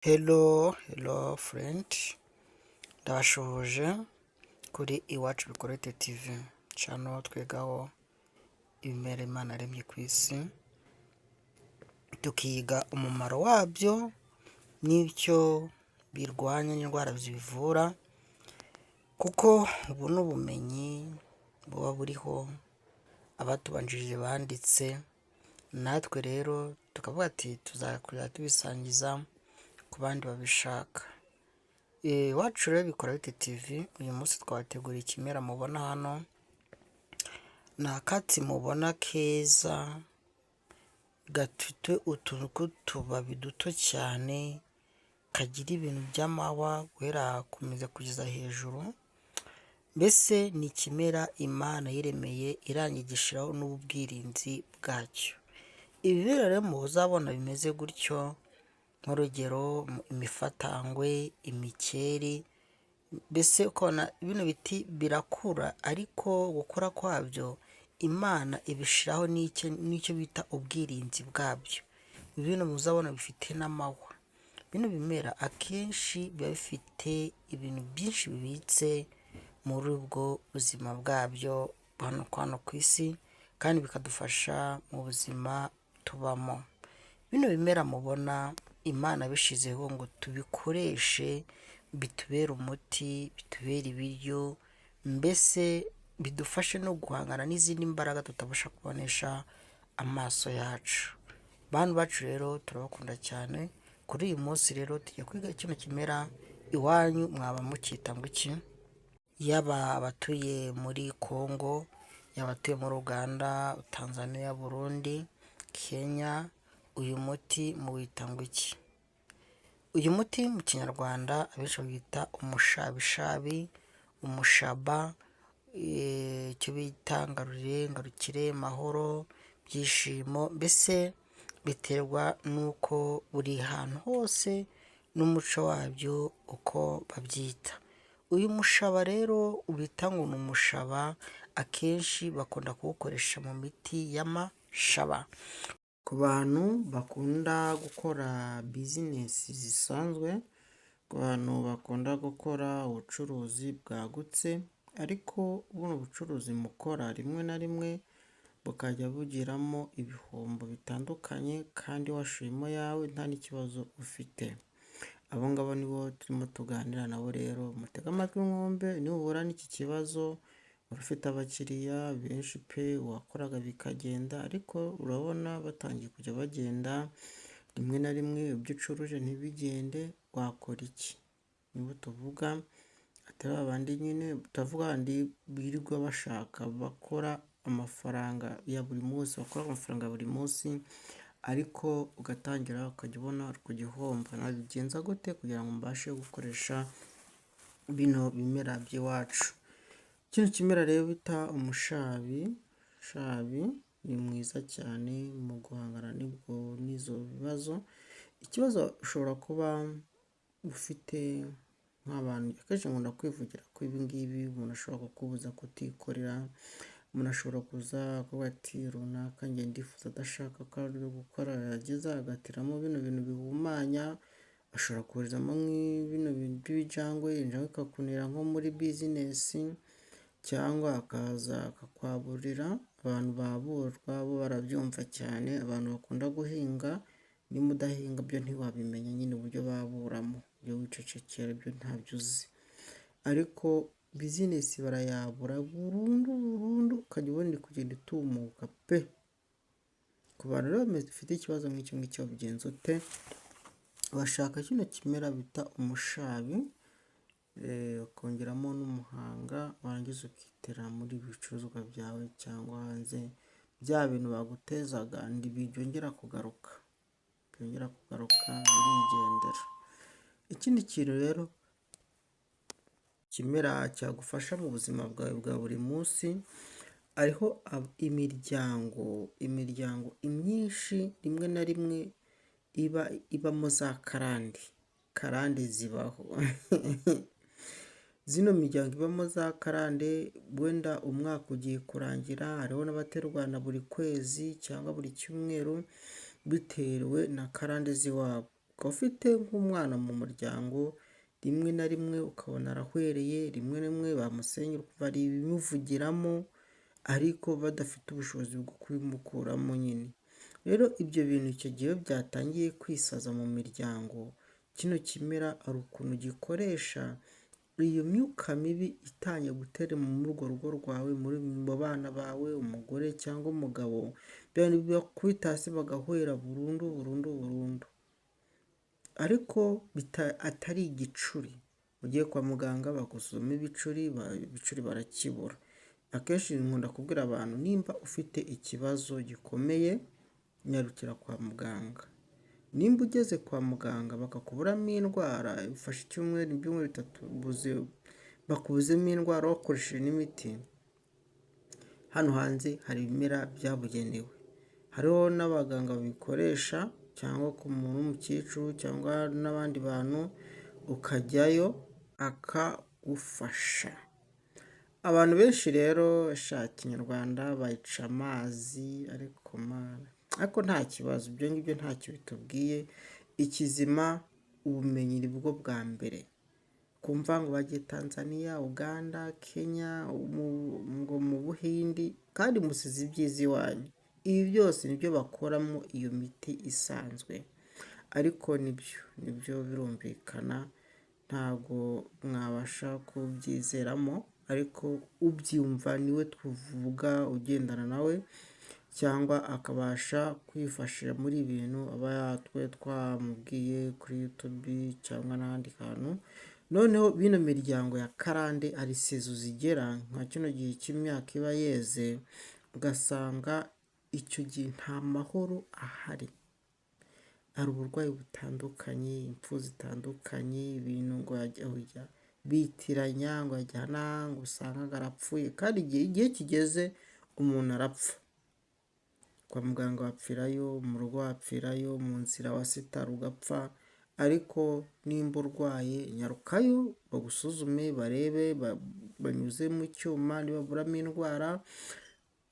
Hello, hello friend, ndabashuhuje kuri Iwacu Bikorete TV, channel twigaho ibimera Imana yaremye ku isi, tukiga umumaro wabyo n'icyo birwanya n'indwara zibivura, kuko ubu ni ubumenyi buba buriho abatubanjirije banditse, natwe rero tukavuga ati tuzakora tubisangiza ku bandi babishaka. Iwacu rero Bikora Bite TV, uyu munsi twabateguriye ikimera mubona hano, ni akatsi mubona keza, gafite utuntu tw'utubabi duto cyane, kagira ibintu by'amahwa guhera kumeza kugeza hejuru, mbese ni ikimera Imana yiremeye irangije igishyiraho n'ubwirinzi bwacyo. Ibimera rero muzabona bimeze gutyo, nk'urugero imifatangwe, imikeri, mbese ukabona bino biti birakura ariko gukura kwabyo Imana ibishyiraho n'icyo bita ubwirinzi bwabyo. Bino muzabona bifite n'amahwa. Bino bimera akenshi biba bifite ibintu byinshi bibitse muri ubwo buzima bwabyo hano ku isi, kandi bikadufasha mu buzima tubamo. Bino bimera mubona Imana yabishyizeho ngo tubikoreshe bitubere umuti, bitubere ibiryo, mbese bidufashe no guhangana n'izindi mbaraga tutabasha kubonesha amaso yacu. Bantu bacu rero turabakunda cyane, kuri uyu munsi rero tugiye kwiga kino kimera, iwanyu mwaba mucyita ngo iki? Yaba abatuye muri Congo, yaba abatuye muri Uganda, Tanzania, Burundi, Kenya, uyu muti muwita ngo iki? Uyu muti mu Kinyarwanda abenshi bawita umushabishabi, umushaba, icyo bita ngarurire, ngarukire, mahoro, byishimo, mbese biterwa n'uko buri hantu hose n'umuco wabyo uko babyita. Uyu mushaba rero bita ngo ni umushaba, akenshi bakunda kuwukoresha mu miti y'amashaba. Ku bantu bakunda gukora bizinesi zisanzwe, ku bantu bakunda gukora ubucuruzi bwagutse, ariko buno bucuruzi mukora rimwe na rimwe bukajya bugiramo ibihombo bitandukanye kandi washoyemo ayawe nta n'ikibazo ufite. Abo ngabo nibo turimo tuganira nabo rero, mutege amatwi mwumve nuhura n'iki kibazo, ufite abakiriya benshi pe wakoraga bikagenda, ariko urabona batangiye kujya bagenda, rimwe na rimwe ibyo ucuruje ntibigende, wakora iki? Nibo tuvuga, atari babandi nyine, turavuga babandi birirwa bashaka bakora amafaranga ya buri munsi, bakora amafaranga ya buri munsi, ariko ugatangira ukajya ubona uri kujya uhomba, nabigenza gute kugira ngo mbashe gukoresha bino bimera by'iwacu? Kino kimera rero bita umushabi, shabi ni mwiza cyane mu guhangana n'izo bibazo, ikibazo ushobora kuba ufite nk'abantu, akenshi nkunda kwivugira ko ibi ngibi umuntu ashobora kukubuza kutikorera, umuntu ashobora kuza akavuga ati runaka njye ndifuza adashaka ko ari gukora, yarangiza agateramo bino bintu bihumanya, ashobora koherezamo bino bintu by'ibinjangwe, injangwe ikakunira nko muri bizinesi, cyangwa akaza akakwaburira, abantu baburwa bo barabyumva cyane, abantu bakunda guhinga, niba udahinga byo ntiwabimenya nyine uburyo baburamo, ibyo wicecekera ibyo ntabyo uzi, ariko bizinesi barayabura burundu burundu, ukajya ubona iri kugenda itumuka pe! Ku bantu rero bafite ikibazo nk'icyo ngicyo wabigenza ute? Bashaka kino kimera bita umushabi, ukongeramo n'umuhanga, warangiza ukitera muri ibicuruzwa byawe cyangwa hanze, bya bintu bagutezaga ntibyongera kugaruka, byongera kugaruka birigendera. Ikindi kintu rero, ikimera cyagufasha mu buzima bwawe bwa buri munsi, hariho imiryango myinshi rimwe na rimwe iba ibamo za karande, karande zibaho. Zino miryango ibamo za karande, wenda umwaka ugiye kurangira, hariho n'abaterwa na buri kwezi cyangwa buri cyumweru, bitewe na karande z'iwabo. Ukaba ufite nk'umwana mu muryango, rimwe na rimwe ukabona arahwereye, rimwe na rimwe bamusenyera ukumva hari ibimuvugiramo, ariko badafite ubushobozi bwo kubimukuramo nyine. Rero ibyo bintu icyo gihe iyo byatangiye kwisaza mu miryango, kino kimera hari ukuntu gikoresha iyo myuka mibi itangiye gutera muri urwo rugo rwawe, mu bana bawe, umugore cyangwa umugabo, bakubita hasi bagahwera burundu burundu burundu. Ariko atari igicuri. Ugiye kwa muganga bagusuzuma ibicuri, ibicuri barakibura. Akenshi nkunda kubwira abantu nimba ufite ikibazo gikomeye, nyarukira kwa muganga. Nimba ugeze kwa muganga bakakuburamo indwara, ufashe icyumweru, ibyumweru bitatu, bakubuzemo indwara wakoresheje n'imiti, hano hanze hari ibimera byabugenewe. Hariho n'abaganga babikoresha cyangwa ku muntu w'umukecuru cyangwa n'abandi bantu, ukajyayo akagufasha. Abantu benshi rero sha kinyarwanda bayica amazi ariko mana, ariko nta kibazo ibyo ngibyo ntacyo bitubwiye, ikizima ubumenyi ni bwo bwa mbere. Kumva ngo bagiye Tanzania, Uganda, Kenya, ngo mu Buhindi, kandi musize ibyiza iwanyu. Ibi byose nibyo bakoramo iyo miti isanzwe. Ariko nibyo, nibyo birumvikana, ntabwo mwabasha kubyizeramo, ariko ubyumva niwe tuvuga ugendana nawe, cyangwa akabasha kwifashisha muri ibi bintu aba twe twamubwiye kuri YouTube cyangwa n'ahandi hantu. Noneho bino miryango ya karande hari sezo zigera nka kino gihe cy'imyaka iba yeze, ugasanga icyo gihe nta mahoro ahari. Hari uburwayi butandukanye, impfu zitandukanye, ibintu ngo yajya bitiranya ngo yajyana ngo usanga arapfuye, kandi igihe kigeze umuntu arapfa. Kwa muganga wapfirayo, mu rugo wapfirayo, mu nzira wasitara ugapfa, ariko nimba urwaye nyarukayo bagusuzume barebe, banyuze mu cyuma nibaburamo indwara,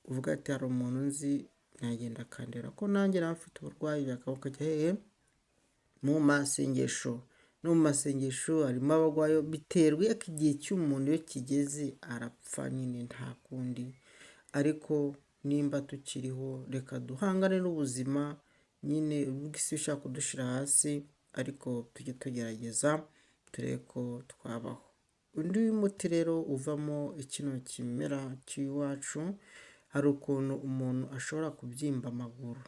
uvuga ati hari umuntu nzi nagenda akandeba ko nanjye nawe mfite uburwayi, ukajya hehe? Mu masengesho. No mu masengesho harimo abagwayo, biterwa igihe cy'umuntu iyo kigeze arapfa nyine nta kundi, ariko nimba tukiriho reka duhangane n'ubuzima nyine, ubwo isi ishaka kudushyira hasi, ariko tujye tugerageza turebe ko twabaho. Undi muti rero uvamo kino kimera cy'iwacu, hari ukuntu umuntu ashobora kubyimba amaguru,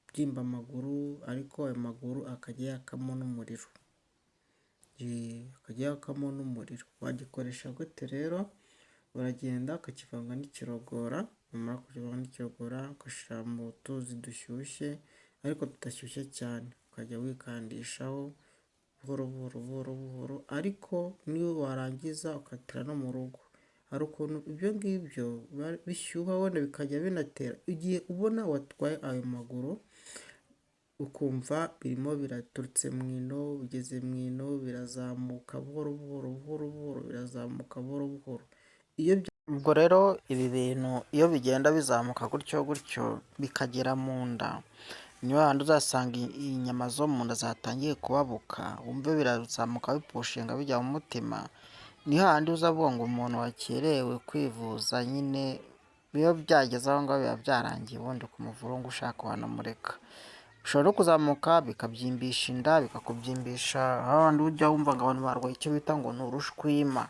kubyimba amaguru ariko ayo maguru akajya yakamo n'umuriro, akajya yakamo n'umuriro. Wagikoresha gute rero? Uragenda ukakivanga n'ikirogora, wamara kukivanga n'ikirogora ugashyira mu tuzi dushyushye ariko tudashyushye cyane, ukajya wikandishaho buhoro buhoro buhoro buhoro, ariko niyo warangiza ukatira no mu rugo. Hari ukuntu ibyo ngibyo bishyuha wenda bikajya binatera, igihe ubona watwaye ayo maguru ukumva birimo biraturutse mu ino, bigeze mu ino, birazamuka buhoro buhoro buhoro buhoro, birazamuka buhoro buhoro. Ubwo rero ibi bintu iyo bigenda bizamuka gutyo gutyo bikagera mu nda, ni hahandi uzasanga inyama zo mu nda zatangiye kubabuka, wumve birazamuka bipushinga bijya mu mutima, ni hahandi uzavuga ngo umuntu wakerewe kwivuza nyine, iyo byageze aho ngaho biba byarangiye, ubundi kumuvura ngo ushaka wanamureka. Bishobora no kuzamuka bikabyimbisha inda, bikakubyimbisha hahandi ujya wumva ngo abantu barwaye icyo bita ngo ni urushwima.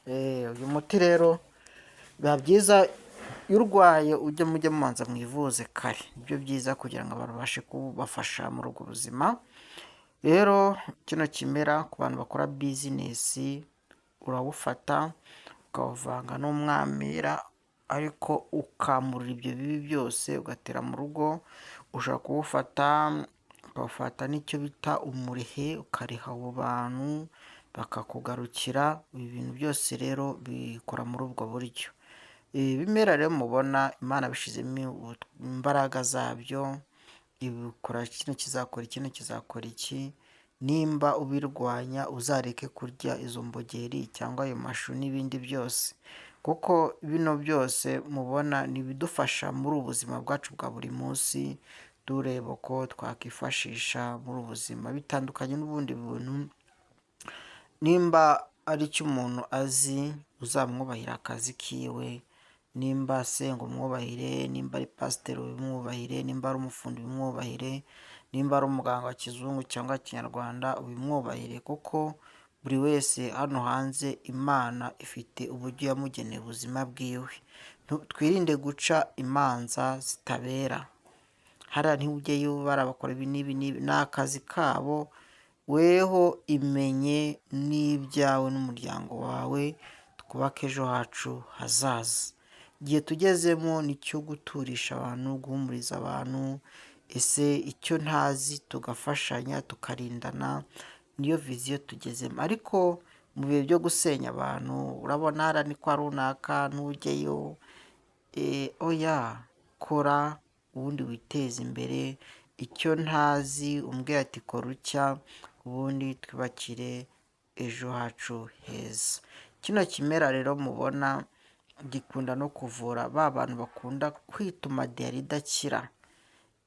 Uyu muti rero biba byiza iyo urwaye ujye mujye mubanza mwivuze kare, nibyo byiza kugira ngo abantu babashe kubafasha muri ubwo buzima. Rero kino kimera ku bantu bakora bizinesi, urawufata ukawuvanga n'umwamira, ariko ukamurura ibyo bibi byose ugatera mu rugo, ushobora kuwufata ukawufata n'icyo bita umurehe, ukariha abo bantu bakakugarukira, ibi bintu byose rero bikora muri ubwo buryo. Ibi bimera rero mubona Imana yabishyizemo imbaraga zabyo, ibikora kino kizakora iki, kino kizakora iki, nimba ubirwanya uzareke kurya izo mbogeri cyangwa ayo mashu n'ibindi byose, kuko bino byose mubona ni ibidufasha muri ubu buzima bwacu bwa buri munsi. Tureba uko twakwifashisha muri ubu buzima, bitandukanye n'ubundi buntu. Nimba ari icyo umuntu azi, uzamwubahire akazi kiwe, nimba asenga umwubahire, nimba ari pasiteri ubimwubahire, nimba ari umufundi ubimwubahire, nimba ari umuganga wa kizungu cyangwa kinyarwanda ubimwubahire, kuko buri wese hano hanze Imana ifite uburyo yamugeneye ubuzima bwiwe. Twirinde guca imanza zitabera. Hariya ntujyeyo barabakora ibi n'ibi n'ibi, ni akazi kabo, weho imenye n'ibyawe n'umuryango wawe, twubake ejo hacu hazaza. Igihe tugezemo ni icyo guturisha abantu, guhumuriza abantu, ese icyo ntazi tugafashanya, tukarindana, niyo vision tugezemo. Ariko mu bihe byo gusenya abantu, urabona hariya ni kwa runaka ntujyeyo, oya, kora ubundi witeze imbere, icyo ntazi umbwire ati kora utya, ubundi twubakire ejo hacu heza. Kino kimera rero mubona gikunda no kuvura ba bantu bakunda kwituma diyare idakira,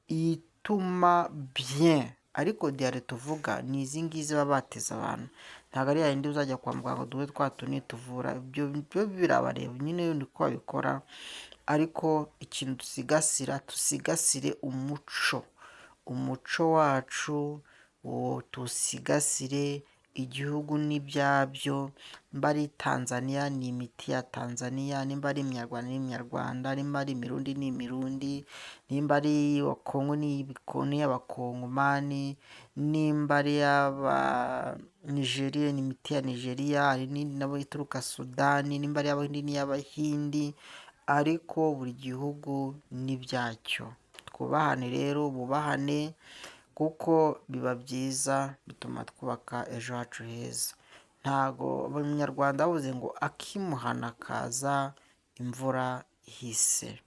ituma bien, ariko diyare tuvuga ni izi ngizi baba bateze abantu, ntabwo ari yayindi uzajya kwa muganga duhe twa tunini tuvura, ibyo byo birabareba nyine niko babikora, ariko ikintu dusigasira, dusigasire umuco, umuco wacu tuwusigasire, igihugu n'ibyabyo, nimba ari Tanzania ni imiti ya Tanzania, nimba ari iminyarwanda ni iminyarwanda, nimba ari imirundi ni imirundi, nimba ari Kongo ni iy'abakongomani, nimba ari iy'Abanigeria ni imiti ya Nigeria, hari n'indi nabo ituruka Sudani, nimba ari iy'Abahindi ni iy'Abahindi, ariko buri gihugu n'ibyacyo. Twubahane rero, bubahane, kuko biba byiza bituma twubaka ejo hacu heza. Ntago Abanyarwanda bavuze ngo akimuhana kaza imvura ihise.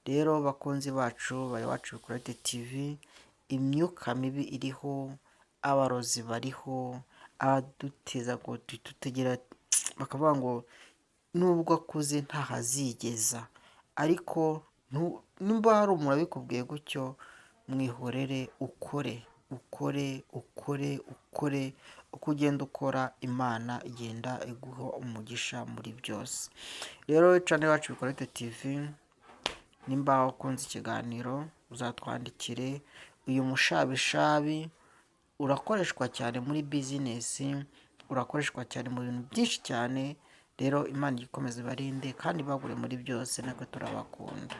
Rero bakunzi bacu ba Iwacu Bikorete TV, imyuka mibi iriho, abarozi bariho, abaduteza ngo tutegera bakavuga ngo nubwo akuze ntahazigeza, ariko nimba hari umuntu wabikubwiye gutyo, mwihorere ukore, ukore, ukore, ukore, uko ugenda ukora Imana igenda iguha umugisha muri byose. Rero channel Iwacu Bikorete TV, nimba ukunze ikiganiro uzatwandikire, uyu mushabishabi urakoreshwa cyane muri business, urakoreshwa cyane mu bintu byinshi cyane, rero Imana ikomeze ibarinde kandi ibagure muri byose, natwe turabakunda.